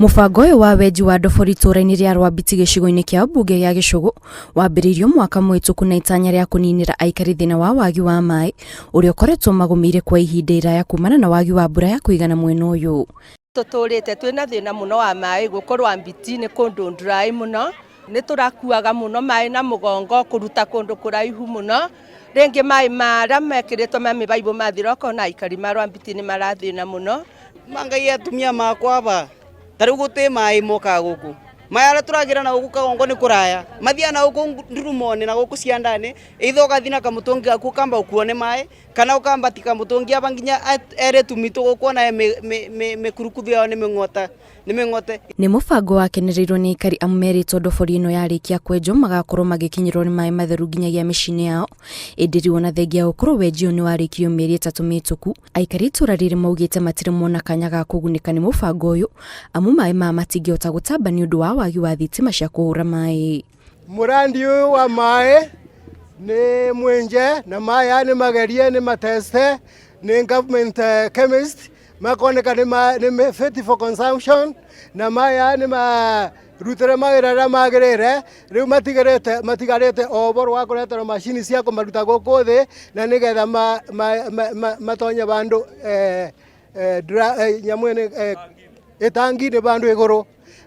Mũbango ũyũ wa wenji wa ndobori itũũra-inĩ rĩa Rwambiti gĩcigo-inĩ kĩa mbunge gĩa Gĩcũgũ wambĩrĩirio mwaka mũhĩtũku na itanya rĩa kũninĩra aikari thĩna wa wagi wa maĩ ũrĩa ũkoretwo magũmĩire kwa ihinda iraya kumana na wagi wa mbura ya kũigana mwena ũyũ. Tũtũrĩte twĩna thĩna mũno wa maĩ gũkũ Rwambiti nĩ kũndũ dry mũno, nĩ tũrakuaga mũno maĩ na mũgongo kũruta kũndũ kũraihu mũno, rĩngĩ maĩ marĩa mekĩrĩtwo ma mĩbaibũ mathira ũkona aikari ma Rwambiti nĩ marathĩna mũno. Mangai atumia makwa aba ta riu guti mai mokaga guku mai aria turagira na guku kagongo ni kuraya mathia na guku ndurumoni na guku ciandani ithe ugathi na kamutungi gaku ukamba ukuo ni mai kana ukambati kamutungi aba nginya eretu mitu guku ona mikurukuthu yao ni ming'ota ni ming'ote. Nĩ mũbango wakenereirwo nĩ aikari amu merĩtwo ndobori ĩno yarĩkia kwenjwo magakorwo magĩkinyĩrwo nĩ maĩ matheru nginyagia mĩciĩ-inĩ yao. Ĩndĩ rĩu ona thengia ya gũkorwo wenji ũyũ nĩ warĩkirio mĩeri 3 mĩhĩtũku, aikari a itũra rĩrĩ maugĩte matirĩ mona kanya ga kũgunĩka nĩ mũbango ũyũ amu maĩ maya matingĩhota gũtamba nĩ ũndũ wa wagi wa thitima cia kũhũra maĩ. Mũrandi ũyũ wa maĩ nĩ mwenje na maĩ aya nĩ magerie nĩ mateste nĩ government chemist makoneka nĩ fit for consumption na maĩ aya nĩ marutĩre mawĩra arĩa magĩrĩire rĩu matigarĩte o ũhoro wa kũreterwo macini cia kũmaruta gũkũ thĩ na nĩgetha matonye bandũ nyamũ ĩno ĩtangi-inĩ bandũ igũrũ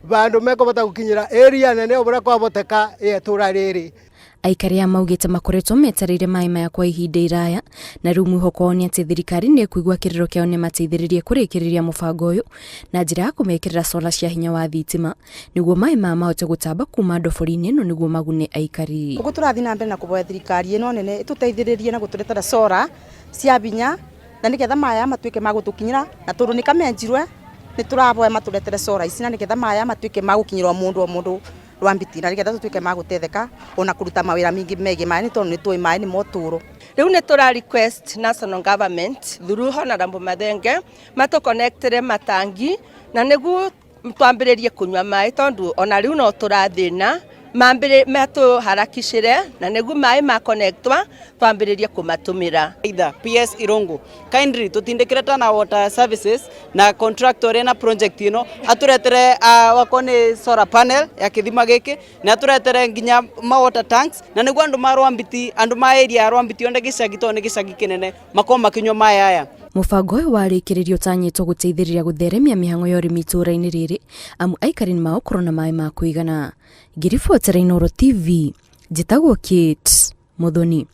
bandũ mekũbota gũkinyĩra area nene ũrĩa kwaboteka ya itũra rĩrĩ. Aikari aya maugĩte makoretwo metereire maĩ maya kwa ihinda iraya na rĩu mwĩhoko wao nĩ atĩ thirikari nĩ ĩkũigua kĩrĩro kĩao nĩ mateithĩrĩrie kũrĩkĩrĩria mũbango ũyũ na njĩra ya kũmekĩrĩra sola cia hinya wa thitima nĩguo maĩ maya mahote gũtamba kuma ndobori-inĩ ĩno nĩguo magune aikari. Ũguo tũrathiĩ na mbere na kũboya thirikari ĩno nene ĩtũteithĩrĩrie na gũtũretera sola cia binya na nĩgetha maya matuĩke ma gũtũkinyĩra na tondũ nĩ kamenjirwe nĩ tũraboya matũretere sola ici na nĩgetha maya matuĩke ma gũkinyĩra o mũndũ o mũndũ Rwambiti na nĩgetha tũtuĩke ma gũtetheka ona kũruta mawĩra mingĩ megiĩ maĩ nĩ tondũ nĩ tũĩ maĩ nĩ motũro. Rĩu nĩ tũra request national government through Honorable Mathenge matũconnectere matangi na nĩguo twambĩrĩrie kũnyua maĩ tondũ ona rĩu no tũrathĩna matũharakicĩre na nĩguo maĩ ma connectwa twambĩrĩrie kũmatũmĩra. Either PS Irungu kindly tutindikire Tana Water Services na contractor ena project ino aturetere wako ni solar panel ya kithima giki na aturetere nginya ma water tanks na niguo andu ma Rwambiti andu ma area ya Rwambiti onde gicagi to ni gicagi kinene makorwo makinywa maĩ aya. Mũbango ũyũ warĩkĩrĩrio ũtanyĩtwo gũteithĩrĩria gũtheremia mĩhang'o ya ũrĩmi itũũra-inĩ rĩrĩ amu aikari nĩ magũkorwo na maĩ ma kũigana. Ngĩribotera Inooro TV, njĩtagwo Kate Muthoni.